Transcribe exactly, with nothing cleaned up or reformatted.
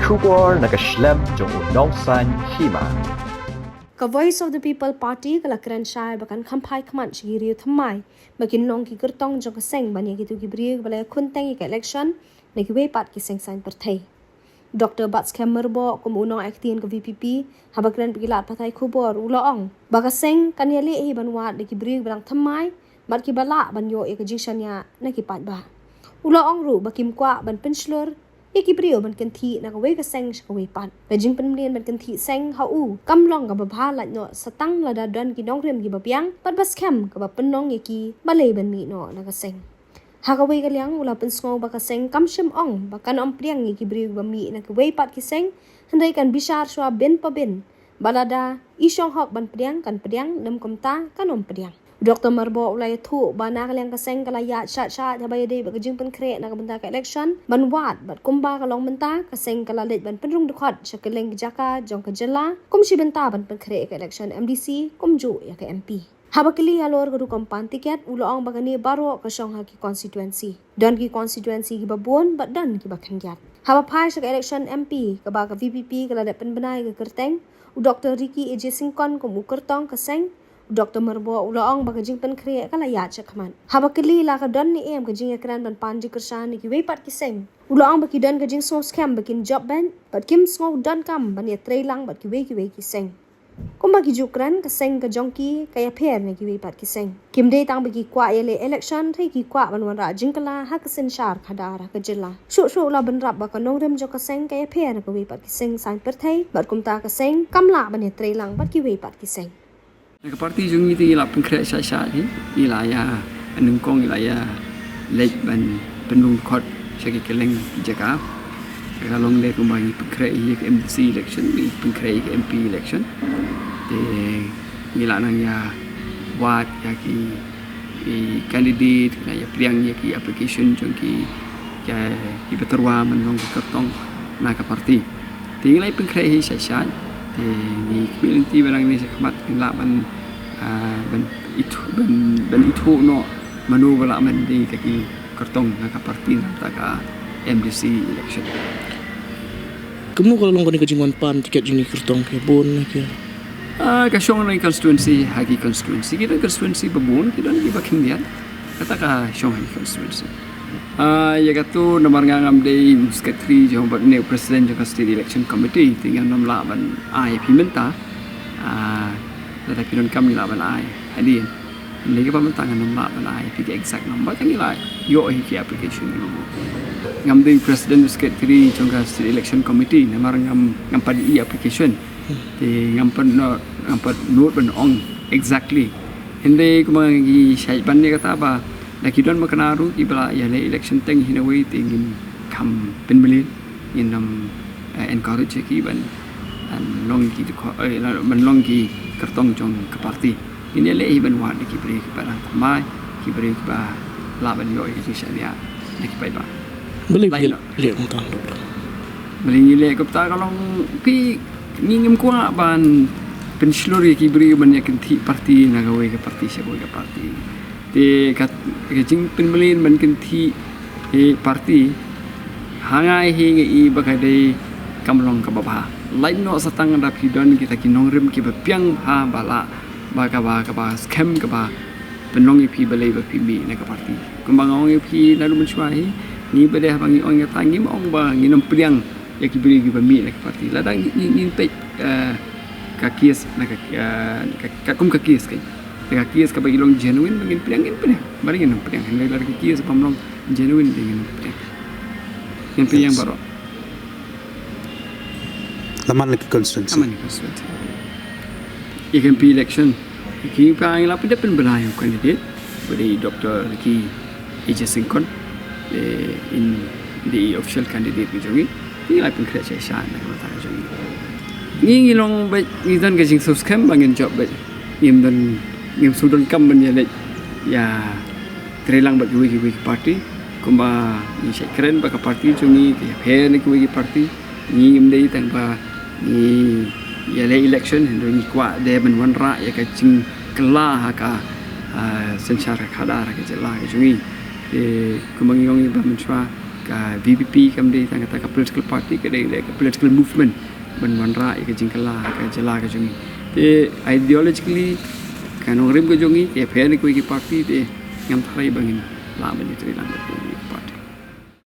Khubor na ka shlem jong u nongsan hima. Ka Voice of the People Party ka la kren shai ba kan kham phai khmat sha ki riew thymmai ba kin long ki kyrtong jong ka seng ban ïa kito ki briew ba la ïa khun teng ïa ka election na kiwei pat ki seng saiñ pyrthei. Doctor Batskhem Myrboh, kum u nongaiktien ka V P P, haba kren bad ki lad pathai khubor u la ong ba ka seng kan ïaleh hi ban wad da ki briew ba dang thymmai bad kiba lah ban ïoh ïa ka jingshaniah na ki paidbah. U la ong ruh ba kim kwah ban pynshlur ïa ki briew ban kynthih na kawei ka seng sha kawei pat. Ka jingpynmlien ban kynthih seng ha u kam long kaba bha lait noh sa tang lada don ki nongrim kiba biang bad ba skhem kaba pynlong ïa ki balei ban mih noh na ka seng. Ha kawei ka liang u la pynsngew ba ka seng kam shym ong ba kan ym pdiang ïa ki briew ba mih na kawei pat ki seng, hynrei kan bishar shuwa bin pa bin ba lada i shong hok ban pdiang kan pdiang, lym kumta kan ym pdiang. Doctor Myrboh u la ïathuh ba na ka liang ka seng ka la ïaid shad shad haba ïadei bad ka jingpynkhreh na ka bynta ka election ban wad bad kumba ka long mynta ka seng ka la leit ban pynrung dkhot sha kylleng ki jaka jong ka jylla kum shi bynta ban pynkhreh ka election M D C kumjuh ïa ka M P. Haba kylli halor ka rukom pan tiket u la ong ba kane baroh ka shong ha ki constituency. Don ki constituency kiba bun bad don kiba khyndiat. Haba phai sha ka election M P kaba ka V P P ka la dep pynbna ïa ka kyrteng, u Doctor Ricky A J Syngkon kum u kyrtong ka seng, u Doctor Myrboh u la ong ba ka jingpynkhreh ka la ïaid shakhmat. Haba kylli la ka don ne em ka jingïakren ban pan jingkyrshan na kiwei pat ki seng, u la ong ba ki don ka jingsngewskhem ba kin jop beit bad kim sngew donkam ban ïatreilang bad kiwei kiwei ki seng. Kumba ki ju kren, ka seng ka jong ki ka ïapher na kiwei pat ki seng. Kim dei tang ba ki kwah ïaleh election, hynrei ki kwah ban wanrah jingkylla ha ka synshar khadar ha ka jylla. Shuh shuh u la bynrap ba ka nongrim jong ka seng ka ïapher na kawei pat ki seng saiñ pyrthei bad kumta ka seng kam lah ban ïatreilang bad kiwei pat ki seng. Na ka party jong ngi te ngi la pynkhreh shai shai hi, ngi la ïa nyngkong ngi la ïa leit ban pynrung dkhot sha ki kylleng jaka. Ka long de kumba ngi pynkhreh ïa ka M D C election, ngi pynkhreh ïa ka M P election. Te ngi la nang ïa wad ïa ki, ki candidate, ngi la ïa pdiang ïa ki application jong ki, ki, ki ba tyrwa ban long ki kyrtong na ka party. Te ngi la ïa pynkhreh hi shai shai. Te ngi khmih lynti ba nangne shakhmat ngin lah ban, ah, ban ithuh, ban, ban ithuh noh mano ba lah ban dei ka ki kyrtong na ka party na ka M D C election. Kumno ka la long kane ka jingwan pan tiket jong kane ka kyrtong, ki bun ki? Ah, ka shong na ki constituency ha ki constituency, ki don constituency ba bun, ki don kiba khyndiat. Kata ka shong ha ki constituency. Ah, ïa kato namar nga ngam dei u secretary jong bad ne u president jong ka State Election Committee, te ngan ym lah ban ai phi mynta. Ah, lada phi donkam ngi lah ban ai hadien. Hynrei kaba mynta ngan ym lah ban ai phi ki exact number, tang ngi la ïoh hi ki application. Ngam dei president secretary jong ka State Election Committee namar ngam, ngam pat ïoh application. Te ngam pat noh, ngam pat nud ban ong exactly. Hynrei kumba ngi shait ban ïa kata ba da ki don makna ruh kiba la ïaleh election teng hi na wei te ngin kham pynmlien, ngin ym, eh, encourage ïa ki ban, ban long ki dkhot, eh, ban long ki kyrtong jong ka party. Ngin ïaleh hi ban wad da ki briew kiba dang thymmai, ki briew kiba lah ban ïoh ïa ka jingshaniah na ki paidbah. Balei phi leh kumta? Balei ngi leh kumta, ka long phi, ngi ngim kwah ban pynshlur ïa ki briew ban ïa kynthih party na kawei ka party sha kawei ka party. Te ka, ka jingpynmlien ban kynthih, eh, party, ha nga hi nga i ba ka dei kam long kaba bha. Lait noh sa tang da phi don kita ki nongrim kiba biang bha ba lah, ba kaba, kaba skhem kaba pynlong ïa phi balei ba phi mih na ka party. Kumba nga ong ïa phi naduh mynshuwa hi, ngi ba dei haba ngi ong ïa kata ngim ong ba ngin ym pdiang ïa ki briew kiba mih na ka party. Lada ngi, ngi, ngin peit, eh, ka case na ka, eh, ka, ka kum ka case ka. Ka case kaba ki long genuine ba ngin pdiang, ngin pdiang. Ba ngin ym pdiang. Hynrei lada ka case bym long genuine te ngin ym pdiang. Ngin pdiang baroh. Laman la ki constituency. Laman la ki constituency. Ïa ka M P election. Ki pa ngi la pynbna ïa u candidate. Ba dei Doctor Ricky A J Syngkon. Eh, in dei official candidate ka jong ngi. Ngi la pynkhreh shai shai na ka bynta ka jong ngi. Ngi ngi long beit, ngi don ka jingsngewskhem ba ngin jop beit. Ngim don, ngim sngewdonkam ban ïaleit ïatreilang bad kiwei kiwei ki party. Kumba ngi shait kren ba ka party jong ngi ka ïapher na kiwei ki party. Ngi ngim dei tang ba ngi ïaleh election, hynrei ngi kwah de ban wanrah ïa ka jingkylla ha ka, ah, synshar khadar ha ka jylla ka jong ngi. Te kumba ngi ong ïa ba mynshuwa, Ka VPP kam dei tang kata ka political party, ka dei ka political movement ban wanrah ïa ka jingkylla ka jylla ka jong ngi. Te ideologically ka nongrim ka jong ngi ka pher na kiwei ki party, te ngam tharai ba ngin lah ban ïatrei lang bad kiwei.